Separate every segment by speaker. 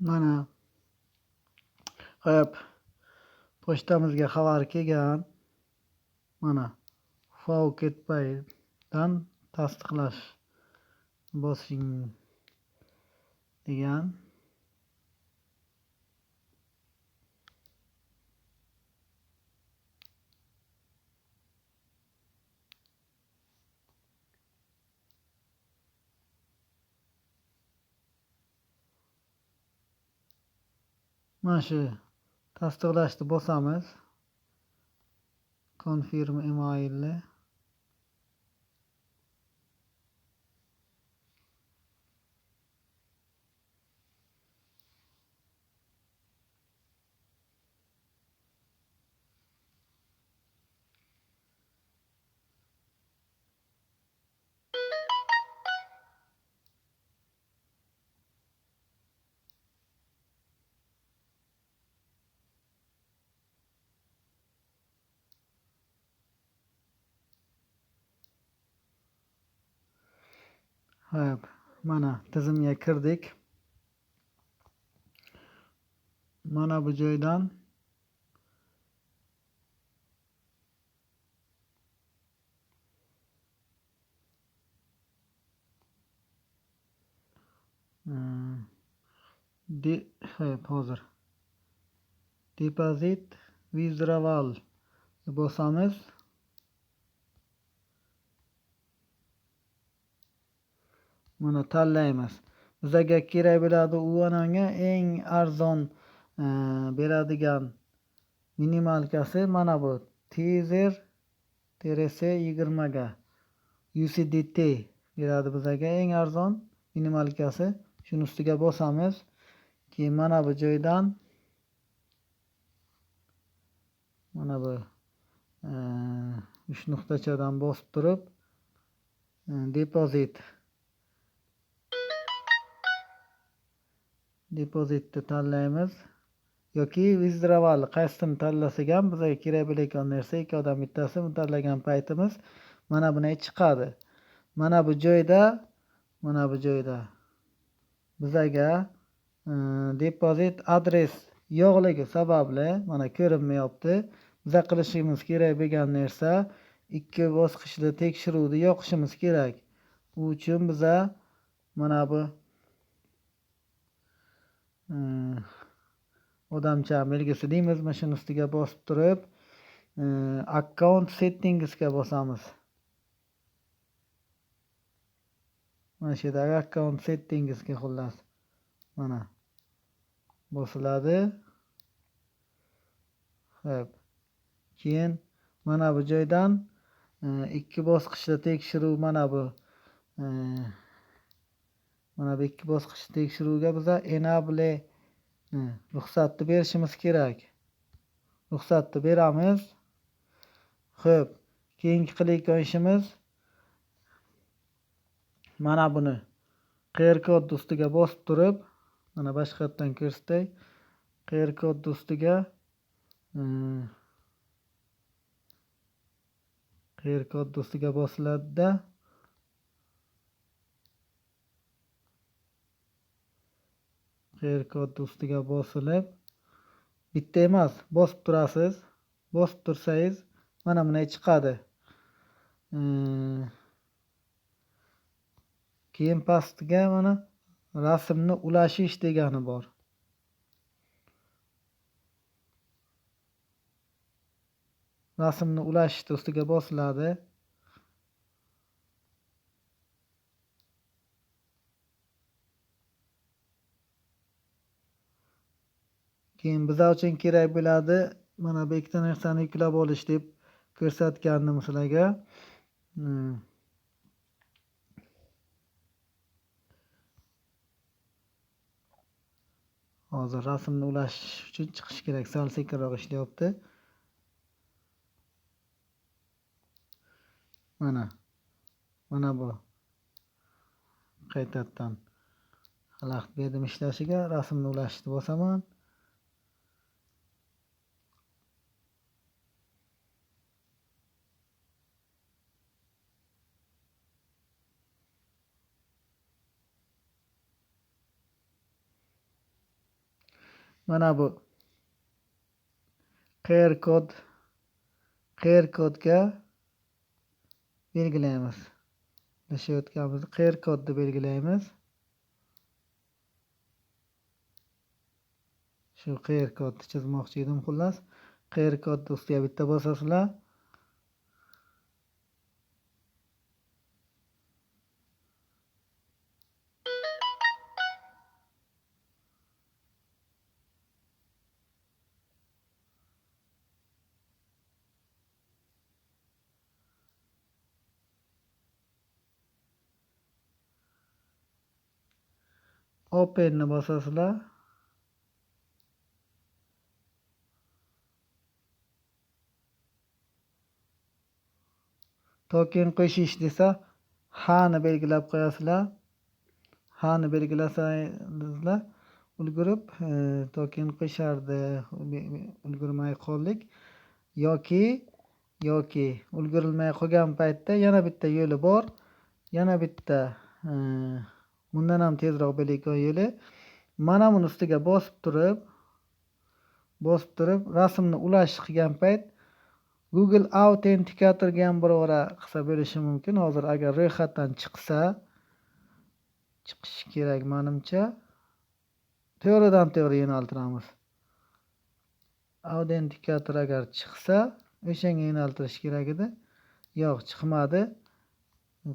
Speaker 1: Mana. Xo'p, pochtamizga xabar kelgan. Mana FaucetPay'dan tasdiqlash bosing degan. Mana shu tasdiqlashni bosamiz. Confirm emailni. Xo'p, mana tizimga kirdik. Mana bu joydan xo'p, hozir deposit withdrawal bosamiz. Mana tanlaymiz. Bizga kerak bo'ladi u ananga eng arzon beradigan minimalkasi mana bu Tether TRC 20 ga USDT beradi bizga eng arzon minimalkasi. Shuni ustiga bosamiz. Keyin mana bu joydan mana bu 3 nuqtachadan bosib turib depozitni tanlaymiz yoki withdrawal qaysisini tanlasak ham bizga kerak bo'lgan narsa ikkovidan bittasi. Buni tanlagan paytimiz mana bunday chiqadi. Mana bu joyda bizaga depozit adres yo'qligi sababli mana ko'rinmayapti. Biza qilishimiz kerak bo'lgan narsa ikki bosqichli tekshiruvni yoqishimiz kerak. U uchun biza mana bu odamcha belgisi deymiz, mana shuni ustiga bosib turib account settingsga bosamiz. Mana shu yerdagi account settingsga xullas mana bosiladi. Xo'p, keyin mana bu joydan ikki bosqichli tekshiruv, mana bu ikki bosqichli tekshiruvga biza enable ruxsatni berishimiz kerak. Ruxsatni beramiz. Xo'p, keyingi qilayotgan ishimiz mana buni QR kod ustiga bosib turib, mana boshqatdan ko'rsatay. QR kod ustiga QR kod ustiga bosiladi-da. QR kod ustiga bosilib, bitta emas, bosib turasiz. Bosib tursangiz mana bunday chiqadi. Keyin pastga mana rasmni ulashish degani bor. Rasmni ulashish ustiga bosiladi. Keyin bizlar uchun kerak bo'ladi mana bu ikkita narsani yuklab olish deb ko'rsatgandim sizlarga. Hozir rasmni ulashish uchun chiqish kerak, sal sekinroq ishlayapti. Mana bu qaytadan xalaqit berdim ishlashiga, rasmni ulashishni bosaman. Mana bu QR kod, QR kodga belgilaymiz. Tashlayotganimizni QR kodni belgilaymiz. Shu QR kodni chizmoqchi edim xullas. QR kodni ustiga bitta bosasizlar. Open'ni bosasizlar. Token qo'shish desa, ha ni belgilab qo'yasizlar. Ha ni belgilasangizlar, ulgurib token qo'shardi. Ulgurmay qoldik. Yoki ulgurilmay qolgan paytda yana bitta yo'li bor. Yana bitta bundan ham tezroq bo'ladigan yo'li. Mana buni ustiga bosib turib rasmni ulash qilgan payt Google Authenticatorga ham birora qilsa bo'lishi mumkin. Hozir agar ro'yxatdan chiqsa, chiqishi kerak menimcha. To'g'ridan to'g'ri yo'naltiramiz. Authenticator agar chiqsa, o'shanga yo'naltirish kerak edi. Yo'q, chiqmadi.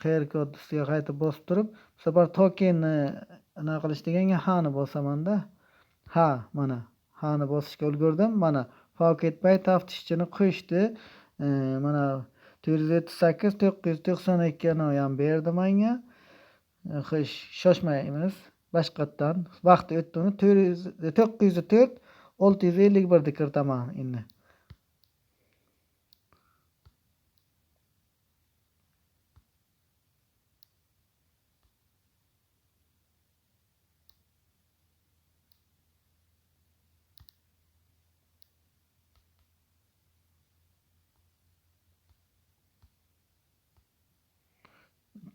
Speaker 1: QR kod ustiga qaytib bosib turib, bu safar tokenni nima qilish deganga ha ni bosamanda. Ha, mana ha ni bosishga ulgurdim. Mana Faucet Pay taftishchini qo'shdi. Mana 438 992 ni ham berdi menga. Xo'sh, shoshmaymiz. Boshqatdan vaqt o'tdi, uni 904 651 ni kiritaman endi.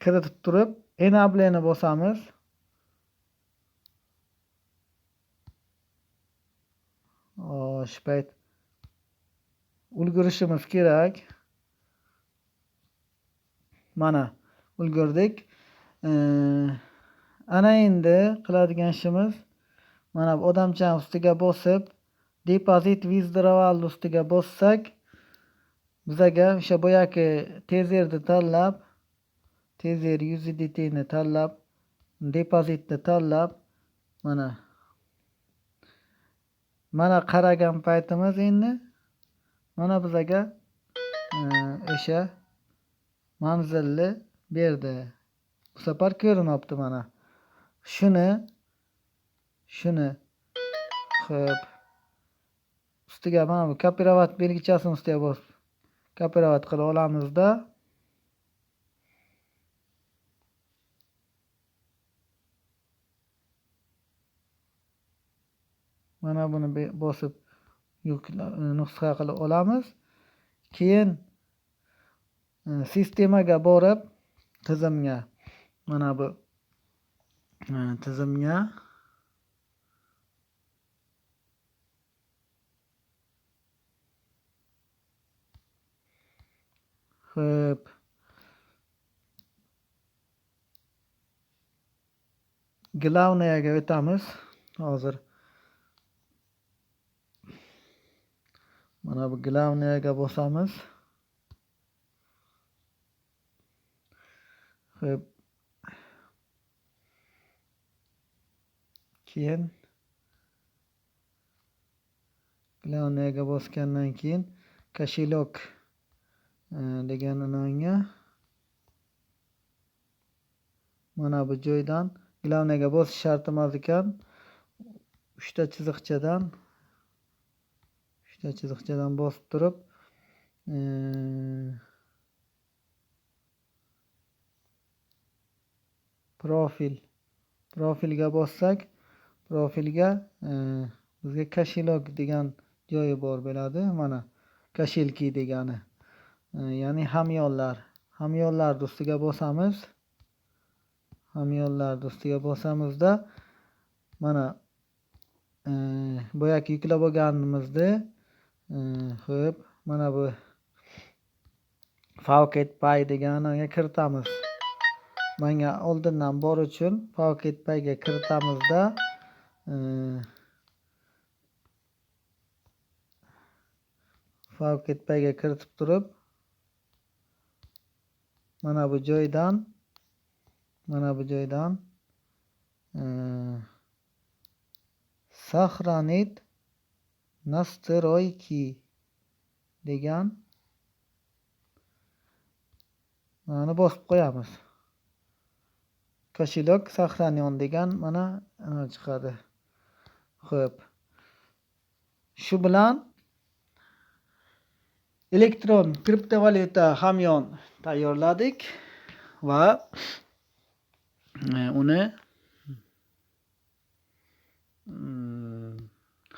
Speaker 1: Kiritib turib enable'ni bosamiz. Shu payt ulgurishimiz kerak. Mana ulgurdik. Ana endi qiladigan ishimiz mana bu odamchani ustiga bosib deposit withdrawal ustiga bossak, bizaga o'sha boyagi tezerni tanlab, Tether USDT ni tanlab, depozitni tanlab, mana qaragan paytimiz endi mana bizaga o'sha manzilni berdi. Bu safar ko'rinyapti mana. Shuni xo'p, ustiga mana bu kopirovat belgichasini ustiga bosib kopirovat qilib olamizda. Mana buni bosib nusxa qilib olamiz. Keyin sistemaga borib tizimga, mana bu tizimga xo'p, главныйga o'tamiz. Hozir mana bu главныйga bosamiz. Xo'p. Keyin главныйga bosgandan keyin kошелек degan unga mana bu joydan главныйga bosish shart emas ekan. Uchta chiziqchadan bosib turib profilga bossak, profilga bizga kошелек degan joyi bor bo'ladi. Mana kошельки degani, ya'ni hamyonlar. Hamyonlar ustiga bosamiz. Hamyonlar ustiga bosamizda mana Boyagi yuklab olganimizni, xo'p, mana bu Faucet Pay deganiga kiritamiz. Menga oldindan bor uchun Faucet Payga kiritamizda, Faucet Payga kiritib turib, mana bu joydan сохранить настройки degan mana bosib qo'yamiz. Kошелек сохранен degan mana chiqadi. Xo'p. Shu bilan elektron kriptovalyuta hamyon tayyorladik va uni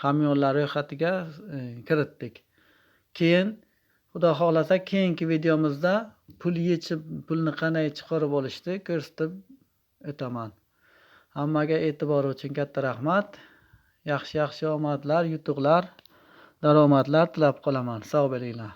Speaker 1: hamyonlar ro'yxatiga kiritdik. Keyin Xudo xohlasa keyingi videomizda pul yechib, pulni qanday chiqarib olishni ko'rsatib o'taman. Hammaga e'tibor uchun katta rahmat. Yaxshi-yaxshi omadlar, yutuqlar, daromadlar tilab qolaman. Sog' bo'linglar.